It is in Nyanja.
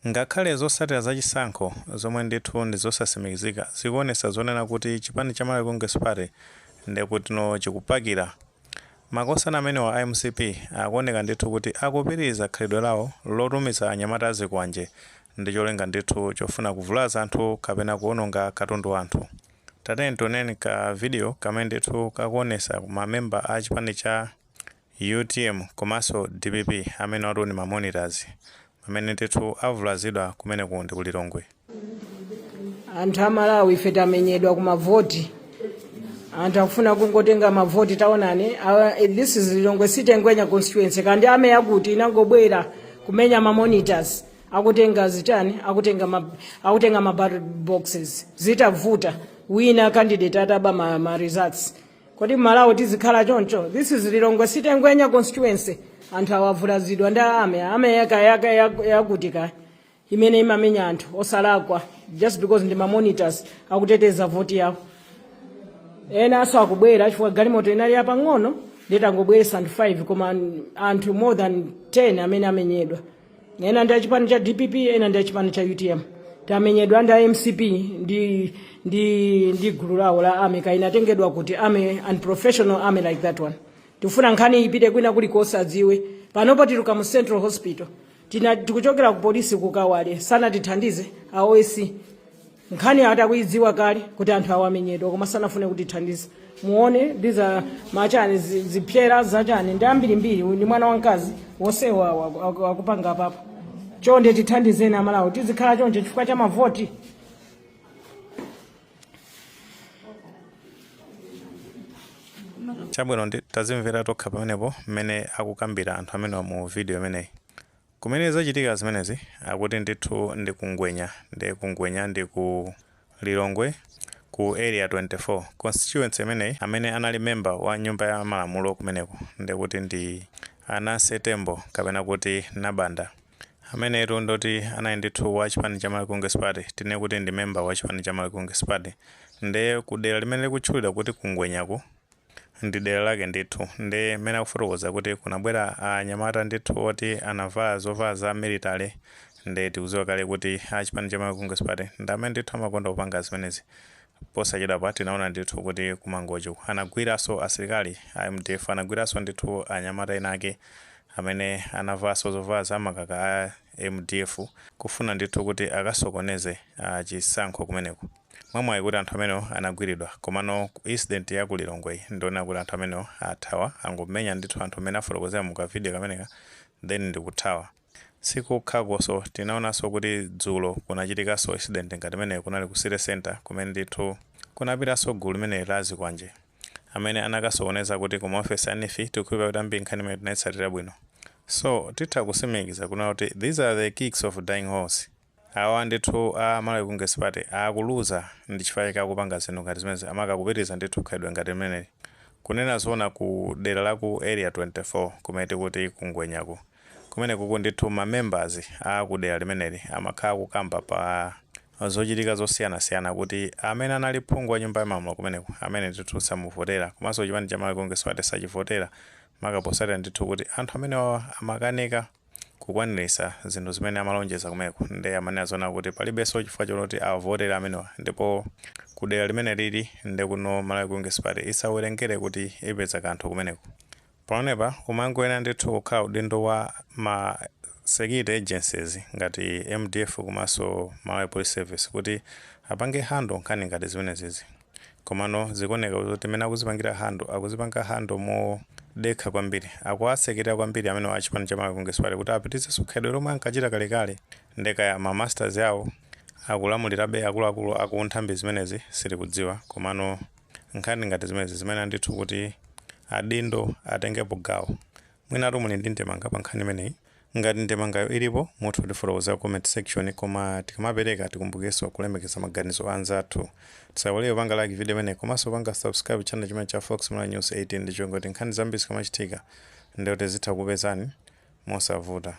Ngakhale zotsatira za chisankho zomwe ndithu ndi zosasimikizika zikuonetsa zonena kuti chipani cha Malawi Congress Party ndekutino chikupakira, makosana amenewa a mcp akuoneka ndithu kuti akupitiriza khalidwe lawo lotumiza anyamata azikwanje ndi cholinga ndithu chofuna kuvulaza anthu kapena kuononga katundu wa anthu. Tatiyeni tioneni ka video kamene ndithu kakuonetsa ma member a chipani cha utm komanso dpp amenewatu ndi ma monitors amene ndithu avulazidwa kumeneku ndi ku Lilongwe. Anthu a Malawi, ife tamenyedwa ku mavoti. Anthu akufuna kungotenga mavoti. Taonani, this is Lilongwe City, Ngwenya constituency. Kandi army yakuti inangobwera kumenya ma monitors, akutenga zichani, akutenga ma ballot boxes, zitavuta wina candidate ataba ma results. Kodi Malawi tizikhala choncho? This is Lilongwe City, Ngwenya constituency. Anthu awavulazidwa ndi army yakuti ka imene imamenya anthu osalakwa just because ndi ma monitors akuteteza voti yawo. Enanso akubwera chifukwa galimoto inali yapang'ono, nditangobweresa anthu 5, koma anthu more than 10 amene amenyedwa. Ena ndi achipani cha DPP, ena ndi achipani cha UTM. Tamenyedwa ndi MCP ndi gulu lawo la army. Kainatengedwa kuti army, unprofessional army like that one. Tifuna nkhani ipite kwina kulikonse, adziwe. Panopo tili mu Central Hospital. Tina tikuchokera ku polisi kukawale, sanatithandize a OC. Nkhani atakuidziwa kale kuti anthu awamenyedwa, koma sanafune kutithandiza. Muone, these are machani, zipyera zachani, ndi ambirimbiri. Uyu ndi mwana wamkazi wosewa akupanga apapo. Chonde tithandizeni Amalawi. Tizikhala choncho chifukwa cha mavoti? Chabwino, ndi tazimvera tokha pamenepo mmene akukambira anthu amenewa mu video imeneyi. Kumene zachitika zimenezi akuti ndithu ndi ku Ngwenya, ndi ku Ngwenya ndi ku Lilongwe ku Area 24 constituency imeneyi. Amene anali member wa nyumba ya malamulo kumeneko ndikuti ndi a Nancy Tembo kapena kuti Nabanda. Amenetu ndoti anali ndithu wa chipani cha Malawi Congress Party, tinene kuti ndi member wa chipani cha Malawi Congress Party. Nde ku dera limene likutchulidwa kuti ku Ngwenyaku ndi dera lake ndithu. Nde mmene akufotokoza kuti kunabwera anyamata ndithu oti anavala zovala za military. Nde tikudziwa kale kuti a chipani cha Malawi Congress Party ndi amene ndithu amakonda kupanga zimenezi. Posachedwapa tinaona ndithu kuti ku Mangochi anagwiranso asilikali a MDF, anagwiranso ndithu anyamata ena ake amene anavalanso zovala za makaka a MDF kufuna ndithu kuti akasokoneze chisankho kumeneko. Mwamwayi kuti anthu amenewo anagwiridwa, komano incident ya ku Lilongwe ndiona kuti anthu amenewo athawa, angomenya ndithu anthu amene afotokozera mu ka video kameneka, then ndikuthawa. Sikukhakonso, tinaonanso kuti dzulo kunachitikanso incident ngati imeneyo. Kunali ku City Center kumene ndithu kunapitanso gulu limene la zikwanje amene anakasokoneza kuti ku maofesi a NEEF. Tikukhulupirira kuti ambiri nkhani imene tinayitsatira bwino. So titha kusimikiza kunena kuti these are the kicks of dying horse. Awa ndithu a Malawi Congress Party akuluza, ndi chifukwa chake akupanga zinthu ngati zimenezi, amakakupitiriza ndithu khalidwe ngati limeneli. Kunena zoona, ku dera la ku Area 24 kumene tikuti ku Ngwenyaku kumenekuku ndithu ma members a ku dera limeneli amakhala kukamba pa zochitika zosiyanasiyana kuti amene anali phungu wa nyumba ya malamulo kumeneku amene ndithu samuvotera, komanso chipani cha Malawi Congress Party sachivotera, makaposatira ndithu kuti anthu amenewa amakanika kukwanirisa zinthu zimene amalonjeza kumeneko. Nde amanena zona kuti palibenso chifukwa choti avotere amenewa, ndipo ku dera limene lili nde kuno Malawi Congress Party isawerengere kuti ipeza kanthu kumeneko. Pamenepa umangoyenera ndithu kukhala udindo wa ma security agencies ngati MDF komanso Malawi Police Service kuti apange handle nkhani ngati zimenezizi. Komano zikuoneka kuti mmene akuzipangira handle, akuzipanga handle modekha kwambiri, akuwasekera kwambiri amene a chipani cha Malawi Congress Party kuti apitizenso khalidwe lomwe ankachita kalekale. Ndekaya ma masters awo akulamulirabe akuluakulu aku nthambi zimenezi, sitikudziwa. Komano nkhani ngati zimenezi zimene ndithu kuti adindo atengepo gawo. Mwinatu muli ndi ndemanga pa nkhani imeneyi. Ngati ndemangayo ilipo, mutha kutifotokozera comment section. Koma tikamapereka, tikumbukenso kulemekeza maganizo anzathu. Tisaiwalire kupanga like video imeneyi komanso kupanga subscribe channel chimene cha Fox Malawi News 18, ndi chongo kuti nkhani zambiri zikamachitika ndikuti zitha kupezani mosavuta.